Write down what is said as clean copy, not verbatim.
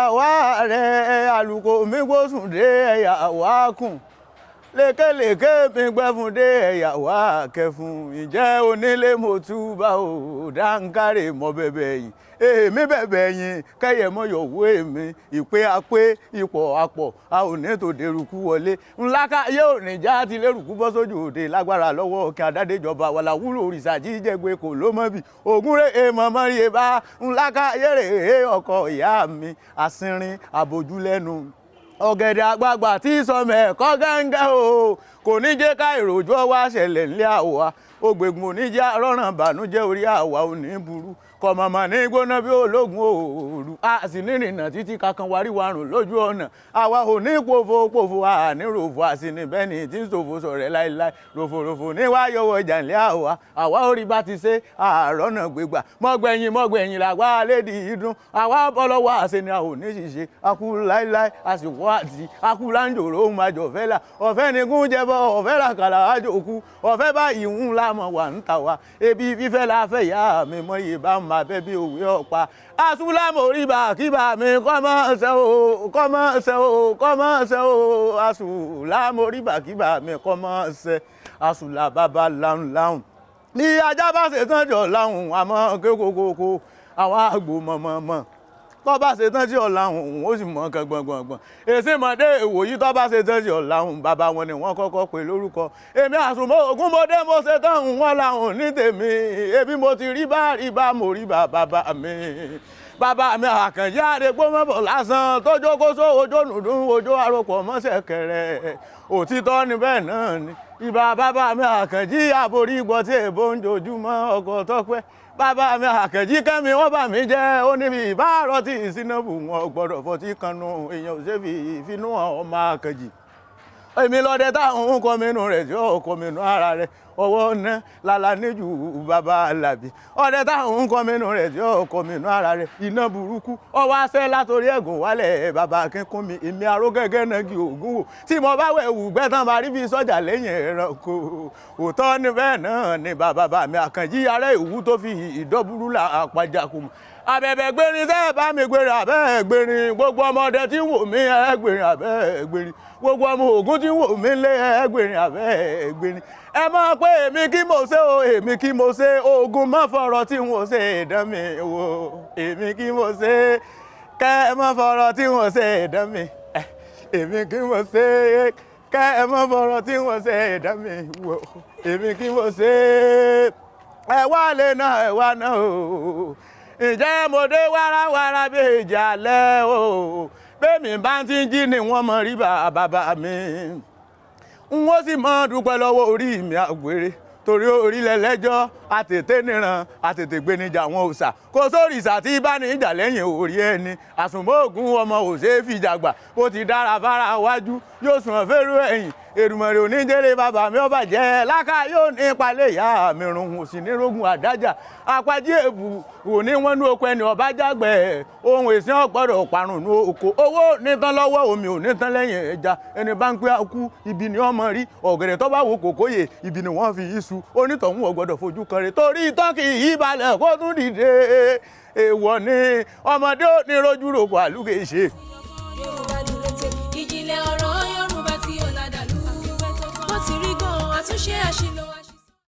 Ẹ̀yàwó rẹ̀ àlùkò mi gbósùn dé, ẹ̀yàwó kùn lékelèké mi gbẹ́fun dé, ẹ̀yàwó akẹ́fun. Ǹjẹ́ onílé mo túbà o, dáńkárè mọ́ bẹ̀bẹ̀ yìí, èmi bẹ̀bẹ̀ yín kẹ́yẹ̀ mọ́ yọ̀wó èmi ìpè apé ipò apọ̀ a ò ní tó derúkú wọlé ńlá ká yóò ní já ti lérùkú bọ́ sójú òde lágbára lọ́wọ́ kí adádéjọba wàlà wúlò òrìṣà jíjẹgbẹ́ kò ló mọ́ bí ògúnrẹ́ èèmọ̀ mọ́rí ẹ bá ńlá ká yẹ̀rẹ̀ ọkọ̀ ìyá mi àsìnrin àbójúlẹ́nu ọ̀gẹ̀dẹ̀ àgbagbà tí sọmọ ẹ̀kọ́ gángan o, kò ní jẹ́ ká ìròjú ọwọ́ àṣẹlẹ̀ ńlẹ̀ àwa ògbègùn ò ní jẹ́ rọ́ràn bànújẹ́ orí àwa ò ní burú kọ̀mọ̀mọ̀ ní gbóná bí ológun òòrù a sì ní ìrìnà títí kankan warí warùn lójú ọ̀nà àwa ò ní pòfo pòfo a ní ròfo a sì ní bẹ́ẹ̀ ni tí ń ṣòfò sọ̀rẹ́ láéláé ròfòròfò ní wá yọwọ́ ìjà ńlẹ̀ àwa àwa ò rí bá ti ṣe àárọ̀ náà gbégbà mọ́gbẹ̀yìn mọ́gbẹ̀yìn làgbà lédi ìdún àwa bọ́ lọ́wọ́ àṣẹ ni a ò ní ṣìṣe akú láéláé a sì wọ́ àti akú láńjòrò ó máa jọ ọ̀fẹ́ là ọ̀fẹ́ ni gún jẹbọ ọ̀fẹ́ làkàlà àjòkú ọ̀fẹ́ báyìí ń lámọ̀ wà ń tà wá ebi fífẹ́ la fẹ́ yá mi mọ́ iye bá ń máa bẹ́ bí òwe ọ̀pá asúlámù oríba kíbà mi kọ́mọ́ ṣe o, kọ́mọ́ ṣe o, kọ́mọ́ ṣe o, asúlámù oríba kíbà mi kọ́mọ́ ṣe asùlà bàbá láhùn láhùn ní ajá bá ṣe tán jọ láhùn àmọ́ kékòkòkò àwọn àgbò mọ̀mọ̀mọ̀ tọ́ bá ṣe tán tí ọ̀làhùn ó sì mọ̀ nǹkan gbọ̀ngbọ̀ngbọ̀n èsì mọ̀dé ìwòyí tọ́ bá ṣe tán tí ọ̀làhùn bàbá wọn ni wọ́n kọ́kọ́ pè lórúkọ. Èmi àsùnmọ́ ògúnmọ́dé mo ṣe tán wọn làhùn ní tèmi ebi mo ti rí bá rí bá mo rí bá bàbá mi bàbá mi àkànjá àdégbò mọ́bọ̀ lásán tọ́jọ́ kóso ojó nùdún ojó àròpọ̀ mọ́sẹ̀ kẹrẹ òtítọ́ ni bẹ́ẹ̀ náà ni ìbà bàbá mi àkànjí àborí gbọ́ tí èbó ń jojúmọ́ ọkọ̀ tọ́pẹ́ bàbá mi àkànjí kẹ́mi wọ́n bà mí jẹ́ ó níbi ìbáàrọ̀ tí ìsínàbù wọn gbọ́dọ̀ fọtí kanú èèyàn ò ṣe fi ìfinú ọmọ àkànjì èmi lọ́dẹ táwọn ń kọ́ mínú rẹ̀ tí ó kọ́ mínú ara rẹ̀ ọwọ́ ná lálá níjù bàbá alábì ọdẹ táwọn ń kọ́ mínú rẹ̀ tí ó kọ́ mínú ara rẹ̀ iná burúkú ọwọ́ aṣẹ́ látòrí ẹ̀gùn wálẹ̀ bàbá akínkún mi èmi aró gẹ́gẹ́ náà kí ògún wò tí mo bá wẹ̀ wù gbẹ́tàn bá rí bí sọ́jà lẹ́yìn ẹranko òótọ́ ni bẹ́ẹ̀ náà ni bàbá bá mi àkànjí ará ìwú tó fi ìdọ́burú là àpàjà kù mọ́ abẹ̀bẹ̀ gbérin tẹ́ ẹ bá mi gbérin abẹ́ gbérin gbogbo ọmọdé tí ń wò mí ẹ gbérin abẹ́ gbérin gbogbo ọmọ Ògún tí ń wò mí lé ẹ gbérin abẹ́ gbérin ẹ mọ̀ pé èmi kí mo ṣe o, èmi kí mo ṣe ogun mọ́ fọ̀rọ̀ tí mo ṣe dán mi wò, èmi kí mo ṣe kẹ́ ẹ mọ́ fọ̀rọ̀ tí mo ṣe dán mi, èmi kí mo ṣe kẹ́ ẹ mọ́ fọ̀rọ̀ tí mo ṣe dán mi wò, èmi kí mo ṣe ẹ wá lè náà ẹ wá náà o. Ǹjẹ́ mo dé wárawára bí ìjà lẹ́ o, bẹ́ẹ̀mi bá ti ń jí ni wọ́n mọ̀ rí bàbá mi n ó sì mọ́ dúpẹ́ lọ́wọ́ orí mi àgbèrè torí orílẹ̀ lẹ́jọ́ àtètè níran àtètè gbénijà wọn òòṣà kò sóríṣà tí bá ní ìjà lẹ́yìn orí ẹni àsùnmọ́ ògún ọmọ òṣè fìjàgbà bó ti dára fara wájú yóò sùn fẹ́rù ẹ̀yìn Èdùmàrè oníjẹ́rẹ́ bàbá mi ọba jẹ́ láká yóò ní palẹ̀ ìyá mi rùn òsì nírógun àdájà àpájí èbù òní wọn ní oko ẹni ọba jágbẹ́ ohun èsì ọ̀gbọ́dọ̀ parun ní oko owó nítán lọ́wọ́ omi ò nítán lẹ́yìn ẹja ẹni bá ń pẹ́ akú ibi ni ọmọ rí ọ̀gẹ̀dẹ̀ tó bá wo kòkóyè ibi ni wọ́n fi iṣu onítọ̀hún ọ̀gbọ́dọ̀ fojú kan rẹ̀ torí tán kì í balẹ̀ kó tún dìde èèwọ̀ ni ọmọdé ò ní rojú rògbò àlùkè ṣe. Yorùbá dúró tẹ ìjìnlẹ̀ ọ̀rọ̀ Yorùbá tí ó ládàlú bó ti rí gan-an àtúnṣe àṣìlò.